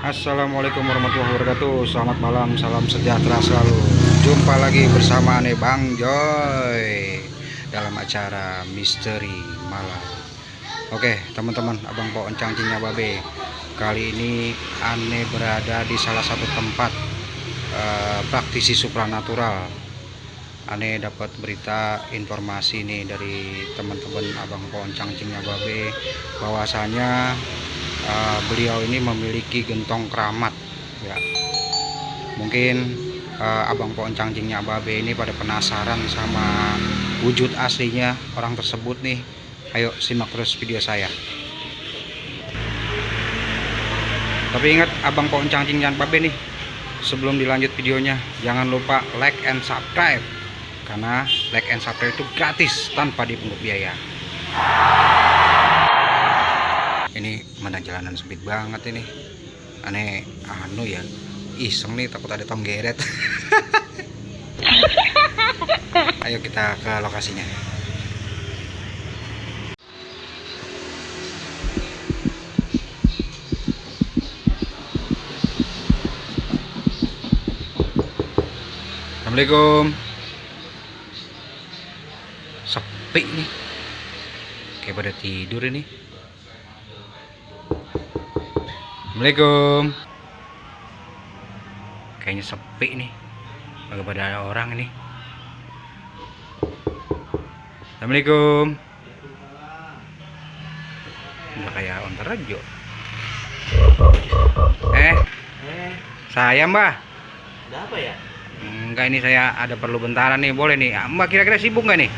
Assalamualaikum warahmatullahi wabarakatuh. Selamat malam, salam sejahtera selalu. Jumpa lagi bersama ane Bang Joy dalam acara Misteri Malam. Oke teman-teman, Abang Po Encang-Cingnya Babe. Kali ini ane berada di salah satu tempat praktisi supranatural. Ane dapat berita informasi nih dari teman-teman Abang Po Encang-Cingnya Babe, bahwasanya beliau ini memiliki gentong keramat ya. Mungkin Abang Po Encang-Cingnya Babe ini pada penasaran sama wujud aslinya orang tersebut nih. Ayo simak terus video saya. Tapi ingat Abang Po Encang-Cingnya Babe nih, sebelum dilanjut videonya jangan lupa like and subscribe, karena like and subscribe itu gratis tanpa dipungut biaya. Ini mana jalanan sempit banget ini. Aneh ya, iseng nih, takut ada tong geret. Ayo kita ke lokasinya. Assalamualaikum. Sepi nih, kayak pada tidur ini. Assalamualaikum. Kayaknya sepi nih, agak pada ada orang ini. Assalamualaikum. Udah kayak Ontarejo. Saya Mbah. Ada apa ya? Enggak, ini saya ada perlu bentaran nih, boleh nih Mbah? Kira-kira sibuk nggak nih?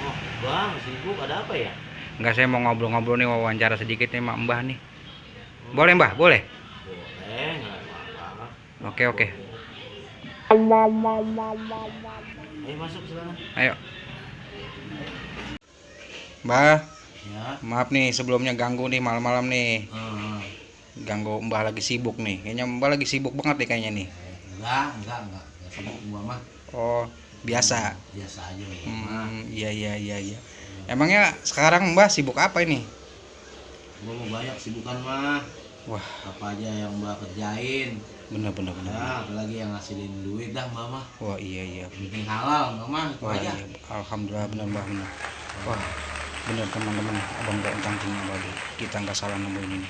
Oh bang, sibuk, ada apa ya? Enggak, saya mau ngobrol-ngobrol nih, wawancara sedikit nih sama Mbah nih. Boleh Mbah? Boleh? Boleh, nggak apa-apa. Oke. Ayo masuk sana. Ayo Mbah, Ya. maaf nih sebelumnya ganggu nih malam-malam nih. Ganggu Mbah lagi sibuk nih. Kayaknya Mbah lagi sibuk banget nih kayaknya nih. Enggak sibuk gua mah. Oh, biasa. Biasa aja ya. Iya. Emangnya sekarang Mbah sibuk apa ini? Gua mau banyak sibukan mah. Wah, Apa aja yang mbak kerjain. bener. Ya, apalagi yang ngasilin duit dah mama. Wah, iya. Penting halal mama, itu Wah, aja. iya. Alhamdulillah bener Mbah, bener. Wah, bener teman-teman, Abang Po Encang-Cingnya Babe. Kita nggak salah nemuin ini.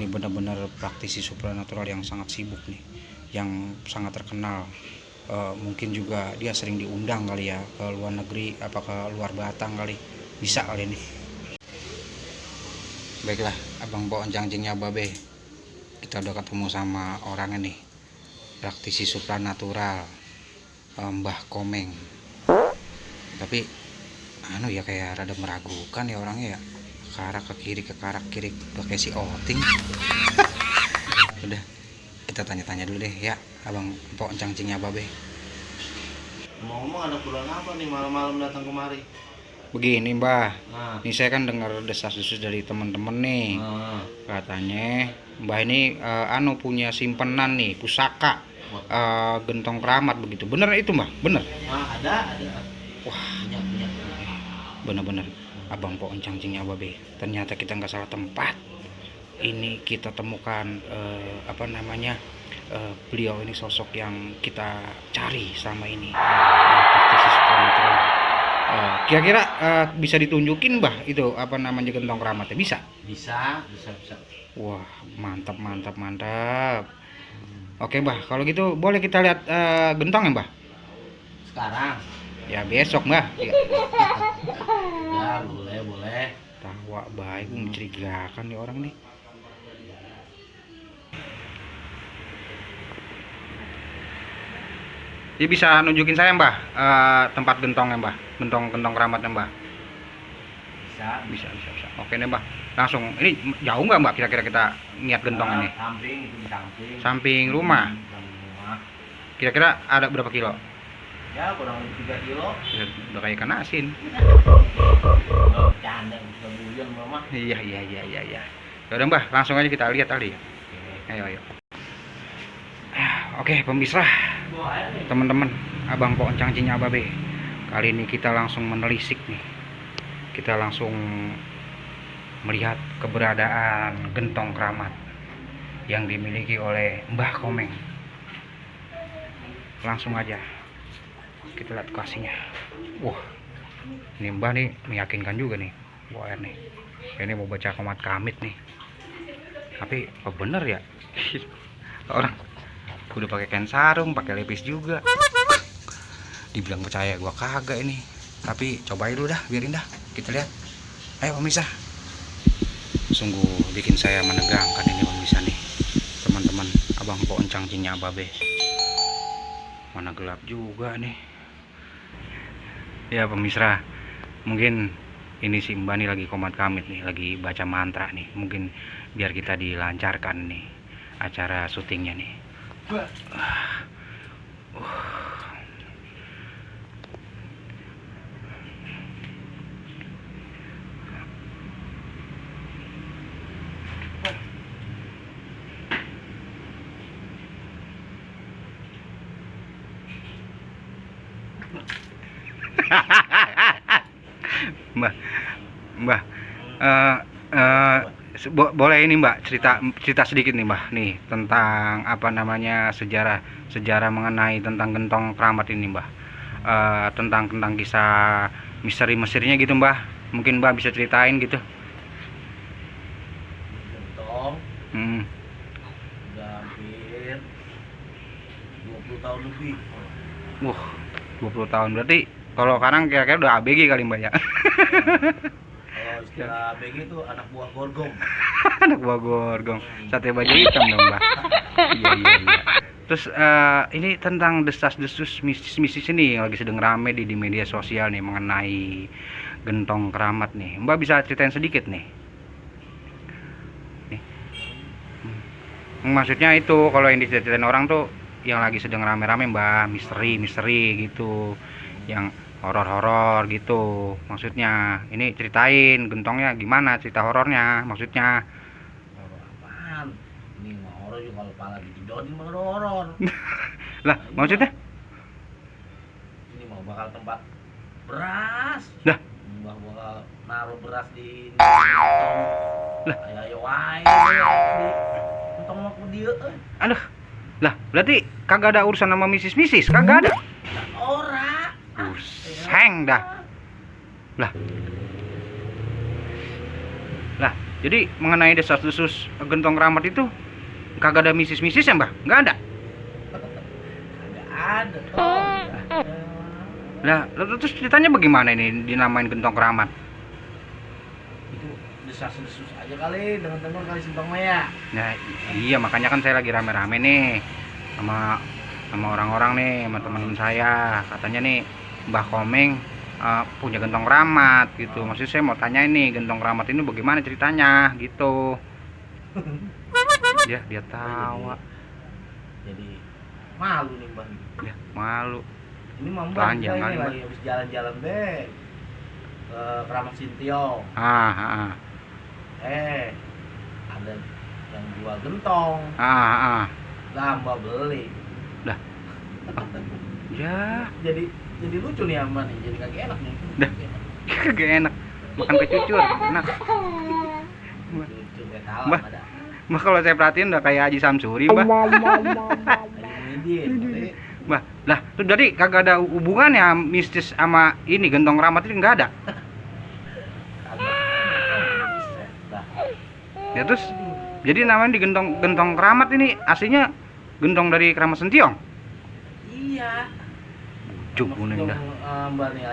Ini benar-benar praktisi supranatural yang sangat sibuk nih, yang sangat terkenal. Mungkin juga dia sering diundang kali ya ke luar negeri, apa ke luar Batang kali. Bisa kali ini. Baiklah, Abang Po Encang-Cingnya Babe, kita udah ketemu sama orangnya nih, praktisi supranatural, Mbah Komeng. Tapi ya kayak rada meragukan ya orangnya ya, ke kiri udah kayak si Oting. Udah, kita tanya-tanya dulu deh ya Abang Po Encang-Cingnya Babe. Ngomong ada kurang apa nih malam-malam datang kemari? Begini Mbah, Nah. ini saya kan dengar desas-desus dari teman-teman nih. Nah. Katanya Mbah ini punya simpenan nih, pusaka gentong keramat begitu. Bener itu Mbah? Bener? Ada. Wah, Punya. bener Abang Po Encang-Cingnya Babe, ternyata kita nggak salah tempat. Ini kita temukan beliau ini sosok yang kita cari selama ini, praktisi supranatural. Kira-kira bisa ditunjukin Mbah itu gentong keramatnya? Bisa? Bisa. Wah, mantap. Oke Mbah, kalau gitu boleh kita lihat gentongnya Mbah? Sekarang? Ya besok Mbah. Ya boleh. Tawa baik, mencurigakan nih orang nih. Dia bisa nunjukin saya Mbah tempat gentongnya Mbah, gentong keramatnya Mbah? Bisa. Oke nih Mbah, langsung. Ini jauh nggak Mbah kira-kira kita niat gentong ini? Samping. Samping rumah. Kira-kira ada berapa kilo? Ya kurang lebih 3 kilo. Udah kayak ikan asin. Canda bisa bulan mama. Iya. Ya udah Mbah, langsung aja kita lihat kali. Ayo. Oke, pemirsa, teman-teman, Abang Po Encang-Cingnya Babe. Kali ini kita langsung menelisik nih. Kita langsung melihat keberadaan gentong keramat. yang dimiliki oleh Mbah Komeng. Langsung aja kita lihat lokasinya. Wah, ini Mbah nih meyakinkan juga nih. Wah nih, ini mau baca komat kamit nih. Tapi apa bener ya? Orang udah pakai kain sarung, pakai lepis juga. Dibilang percaya gua kagak ini. Tapi cobain dulu dah, biarin dah. Kita lihat. Ayo pemirsa. Sungguh bikin saya menegangkan ini pemirsa nih. Teman-teman, abang po encang cinya babe. Mana gelap juga nih. Ya pemirsa, mungkin ini si Mbak nih lagi komat kamit nih, lagi baca mantra nih. Mungkin biar kita dilancarkan nih acara syutingnya nih. Mbak, Mbak, boleh ini Mbak cerita sedikit nih Mbak, nih tentang apa namanya sejarah mengenai tentang gentong keramat ini Mbak, tentang kisah misteri Mesirnya gitu Mbak, mungkin Mbak bisa ceritain gitu. Gentong udah hampir 20 tahun lebih. Wah, 20 tahun berarti kalau sekarang kira-kira udah ABG kali Mbak ya. Kalau istilah ABG itu anak buah gorgong. Anak buah gorgong, sate baju hitam dong Mbak. Iya. Terus ini tentang desas-desus mistis ini yang lagi sedang rame di media sosial nih mengenai gentong keramat nih. Mbak bisa ceritain sedikit nih. Maksudnya itu kalau yang diceritain orang tuh yang lagi sedang rame-rame Mbak, misteri gitu, yang horor gitu. Maksudnya ini ceritain gentongnya gimana, cerita horornya maksudnya. Horor apaan? Ini mah horor juga kalau pala dijodohin mah horor. Lah maksudnya? Ini mau bakal tempat beras. Dah. Bakal naruh beras di Lah. Ayo wae. Untung mau ke dia. Aduh. Lah, berarti kagak ada urusan sama misis-misis, kagak ada. Ora. Puseng dah. Lah. Lah, jadi mengenai desas-desus gentong keramat itu kagak ada misis-misis ya, Mbah? Enggak ada. Enggak ada toh. Lah, terus ceritanya bagaimana ini dinamain gentong keramat? Itu desas-desus aja kali dengan teman kali simpang maya. Nah, iya makanya kan saya lagi rame-rame nih sama orang-orang nih, sama teman-teman saya. Katanya nih Mbah Komeng punya gentong keramat gitu. Maksud saya mau tanya ini gentong keramat ini bagaimana ceritanya gitu. Dia tawa. Jadi malu nih Mbah. Ya, malu. Ini mah Mbah Panjang ini kali, Mbah. lagi habis jalan-jalan deh ke Keramat Sintiong. Ada yang jual gentong. Lah Mbah beli. Dah. Ya, Jadi lucu nih Mbah nih, jadi kagak enak nih. Dah. kagak enak. Makan kecucur, enak. Lucu kayak tawa Mbah. ada. Mbah kalau saya perhatiin udah kayak Haji Samsuri, Mbah. Ayo Muhyiddin. Mbah, lah tuh jadi kagak ada hubungannya mistis sama ini gentong keramat ini enggak ada. Dah. Ya terus jadi namanya di gentong keramat ini aslinya gentong dari Keramat Sentiong. Iya. Cukup dah. Mbah nih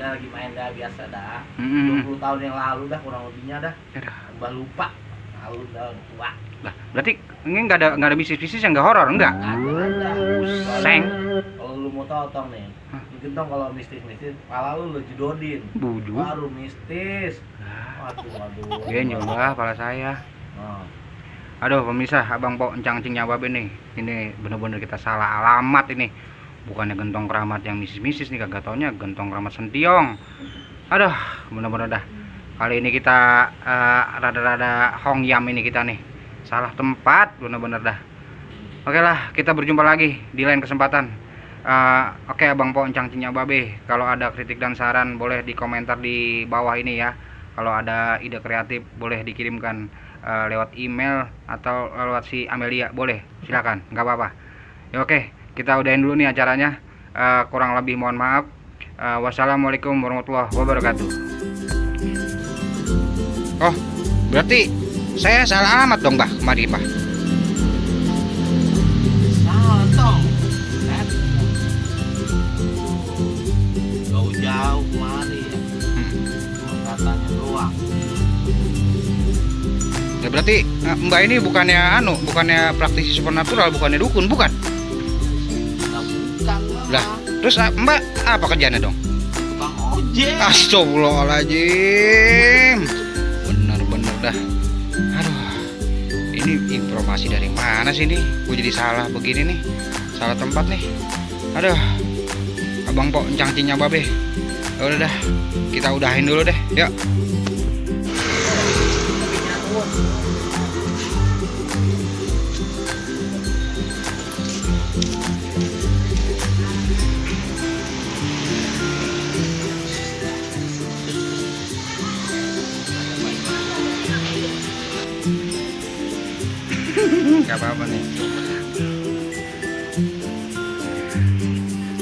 lagi main dah biasa dah. Mm-mm. 20 tahun yang lalu dah kurang lebihnya dah. Ya dah. Mbah lupa. Lalu dah tua. Lah, berarti ini enggak ada bisnis-bisnis yang enggak horor, enggak? Ada. Seng. Kalau lu mau tahu tong nih, gentong kalau mistis-mistis, pala lu jedodin. Buju. Baru mistis. Waduh. Genyo Mbah pala saya. Nah, Aduh pemirsa, abang po encang cing nyawa nih. Ini bener-bener kita salah alamat ini. Bukannya gentong keramat yang misis-misis nih, kagak taunya gentong keramat Sentiong. Aduh, bener-bener dah. Kali ini kita rada-rada hongyam ini kita nih. Salah tempat bener-bener dah. Oke lah, kita berjumpa lagi di lain kesempatan. Oke abang po encang cing nyawa kalau ada kritik dan saran boleh di komentar di bawah ini ya. Kalau ada ide kreatif boleh dikirimkan lewat email atau lewat si Amelia, boleh, silakan, nggak apa-apa. Ya, oke, kita udahin dulu nih acaranya. Kurang lebih mohon maaf. Wassalamualaikum warahmatullahi wabarakatuh. Oh, berarti saya salah alamat dong, Bah, kemarin, Bah. Salah dong. Jauh-jauh kemari ya. Katanya doang. Ya berarti Mbak ini bukannya praktisi supernatural, bukannya dukun, bukan? Nah, bukan Lah, terus Mbak apa kerjanya dong? Bang ojek. Astagfirullahaladzim. Bener-bener dah. Aduh, ini informasi dari mana sih nih? Gue jadi salah begini nih. Salah tempat nih. Aduh, abang pok encang-cinya babe. Ya udah dah, kita udahin dulu deh. Yuk. Gak apa-apa nih.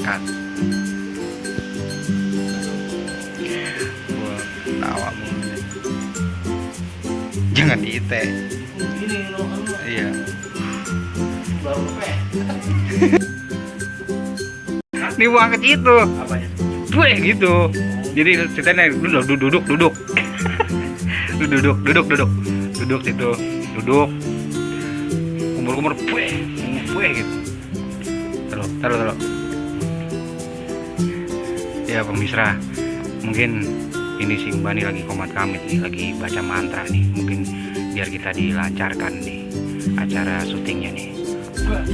Kat. Gua tawa mulu nih. Jangan diite. Ini lo kan lo. Iya. Baru pe. Nih buang ke situ. Apanya? Gue gitu. Jadi ceritanya duduk. Duduk situ. Duduk. Kumur gue gitu. Taruh. Ya Bang Misra, mungkin ini si Mbak nih lagi komat kamit nih, lagi baca mantra nih, mungkin biar kita dilancarkan nih acara syutingnya nih. Wah.